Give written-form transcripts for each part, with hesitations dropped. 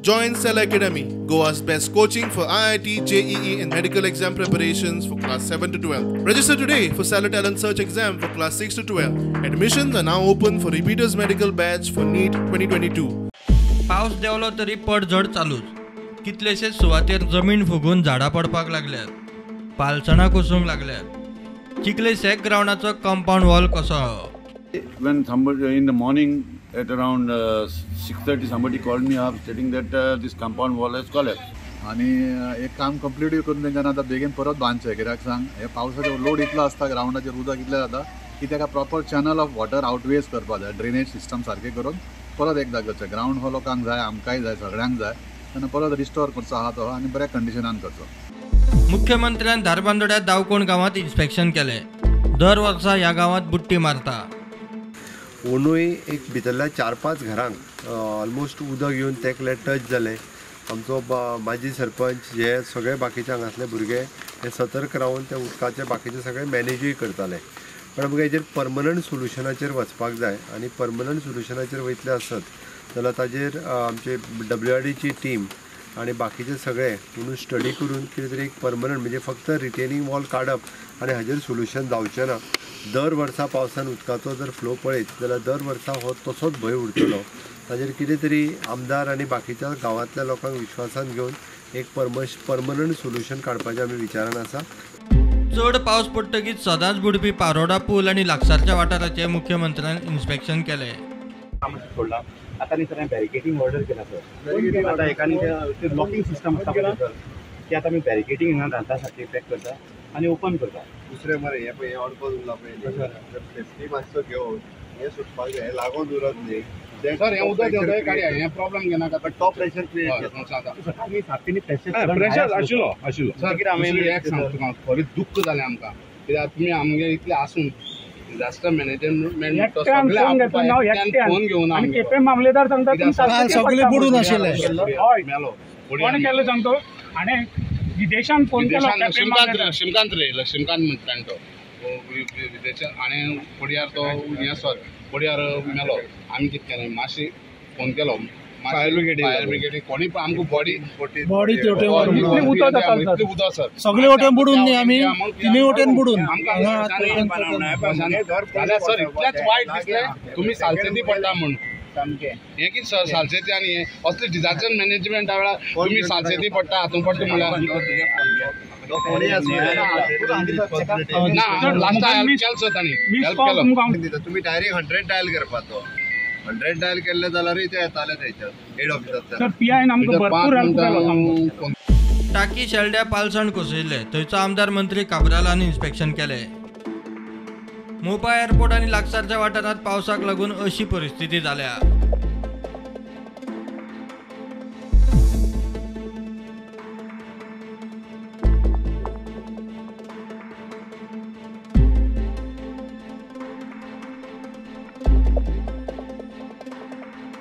Join Cell Academy, Goa's best coaching for IIT, JEE and medical exam preparations for class 7 to 12. Register today for Cellar Talent Search exam for class 6 to 12. Admissions are now open for repeaters medical batch for NEET 2022. पावस देंवलो तरी पडझड चालूच. कितलेशेच सुवातेर जमीन फुगून झाडां पडपाक लागल्यात, पालसणां कोसळूंक लागल्यात. चिखले सॅक ग्रावंडाचो कंपाउंड वॉल कोसळ्ळो. When somebody in the morning at around 6:30 somebody called me up stating that this compound wall has collapsed. आनी एक काम कंप्लीट करून तेंच्यांनी आतां बेगीन परत बांदचें. कित्याक सांग, हे पावसाचो लोड इतलो आसता ग्रावंडाचेर, उदक इतलें जाता की ताका proper channel of water outways करपाक जाय. ड्रेनेज सिस्टम सारकें करून परत एकदां करचें. ग्रावंड हो लोकांक जाय, आमकांय जाय, सगळ्यांक जाय. तेन्ना परत रिस्टोर करचो आहा तो आनी बऱ्या कंडिशनान करचो. मुख्यमंत्र्यान धारबांदोड्या दावकोण गांवांत इन्स्पेक्शन केलें. दर वर्सा ह्या गांवांत बुट्टी मारता. अंदूय एक भितरल्या 4-5 घरांक ऑलमोस्ट उदक येवन तेकले टच जालें. आमचो माजी सरपंच हे सगळे बाकीचे हांगासले भुरगे हे सतर्क रावन त्या उदकाचे बाकीचे सगळे मॅनेजूय करताले. पण आमकां हेजेर परमनंट सोल्युशनाचेर वचपाक जाय आनी परमनंट सोल्युशनाचेर वयतले आसत जाल्यार ताजेर आमचे WRDची टीम आनी बाकीचे सगळे म्हणून स्टडी करून कितें तरी एक परमनंट, म्हणजे फक्त रिटेनिंग वॉल काडप आनी हाजेर सोल्युशन जावचें ना. दर वर्सा पावसान उदकाचो जर फ्लो पळयत जाल्यार दर वर्सा हो तसोच भंय उरतलो. ताजेर कितें तरी आमदार आनी बाकीच्या गांवांतल्या लोकांक विश्वासान घेवन एक परमनंट सोल्युशन काडपाचें आमी विचारान आसा. चड पावस पडटकीच सदांच बुडपी पारोडा पूल आनी लागसारच्या वाठाराचें मुख्यमंत्र्यान इन्स्पेक्शन केलें. सोडला आता न्ही सर, बॅरिकेटींग ऑर्डर केला सर. आतां एकानी ते लॉकिंग सिस्टम आसता पळय सर, ती आतां आमी बॅरिकेटींग हांगा घालता, सारकें पॅक करता आनी ओपन करता. दुसरें मरे हें पळय, हें अडकून उरलां पळय, सेफ्टी मातसो घेवन हें सुटपाक जाय, हें लागून उरत न्ही सर. हें उदक देंवता काडया, हें प्रॉब्लम घेनाका. बट टॉप प्रेशर क्रिएट जाता. आमी सारकें न्ही प्रेशर आशिल्लो आशिल्लो सर. कितें हांवें एक सांगता तुका, खरें दुख्ख जालें आमकां, कित्याक तुमी आमगे इतलें आसून डिजास्टर मॅनेजमेंट फोन घेवन केपें मामलेदार सांगता सगळे बुडून आशिल्ले. मेलो कोण केलो सांगतो, हाणें विदेशान फोन केलो. लक्ष्मीकांत रे, लक्ष्मीकांत म्हणटा तो विदेशान, हाणें पडयार तो हें सर पडयार मेलो. आमी कितें केलें, मातशें फोन केलो फायर ब्रिगेडी कोणी पण आमकां बॉडी बॉडी उदक सर सगळे वटेन बुडून न्ही, आमी तिनूय वटेन बुडून जाल्यार सर इतलेंच वायट दिसलें. तुमी सालसेती पडटा म्हूण सामकें हें कितें सर, सालसेती आनी हें असलें डिजास्टर मॅनेजमेंटा वेळार तुमी सालसेती पडटा, हातूंत पडटा म्हणल्यार ना. लास्टाक हेल्प केलो सर तांणी, हेल्प केलो. तुमी डायरेक्ट 100 डायल करपाचो, 100 डायल केल्ले जाल्यारूय ते येताले थंयच्यान हेड ऑफिसांतल्यान. सर पीआयन आमकां भरपूर हेल्प केलो. टाकी शेल्ड्या पालसण कोसळिल्लें, थंयचो आमदार मंत्री काब्रालान इन्स्पेक्शन केलें. मोपा एअरपोर्ट आनी लागसारच्या वाठारांत पावसाक लागून अशी परिस्थिती जाल्या.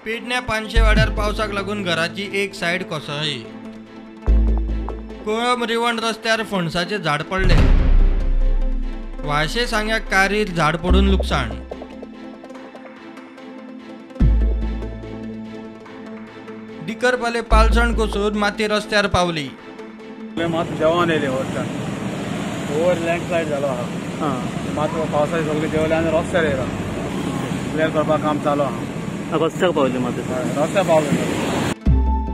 पेडण्या पानशेवाड्यार पावसाक लागून घराची एक सायड कोसळ्ळी. कोळंब रिवण रस्त्यार फणसाचें झाड पडलें. वाशे सांग्या कारीर झाड पडून लुकसाण. दिकरपाले पालसण कोसळून माती रस्त्यार पावली. मात देंवोन येयले वरच्यान, ओवर लँडस्लायड जालो आहा. मात पावसाचे सगळे देंवले आनी रस्त्यार येयला. क्लियर करपाक काम चालू आहा. रस्त्यार पावले मात, रस्त्यार पावले.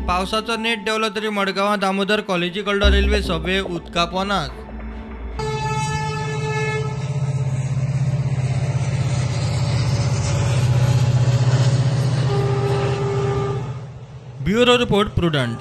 पावसाचो नेट देंवलो तरी मडगांवां दामोदर कॉलेजी कडलो रेल्वे सबवे उदका पोनात. Bureau report, Prudent.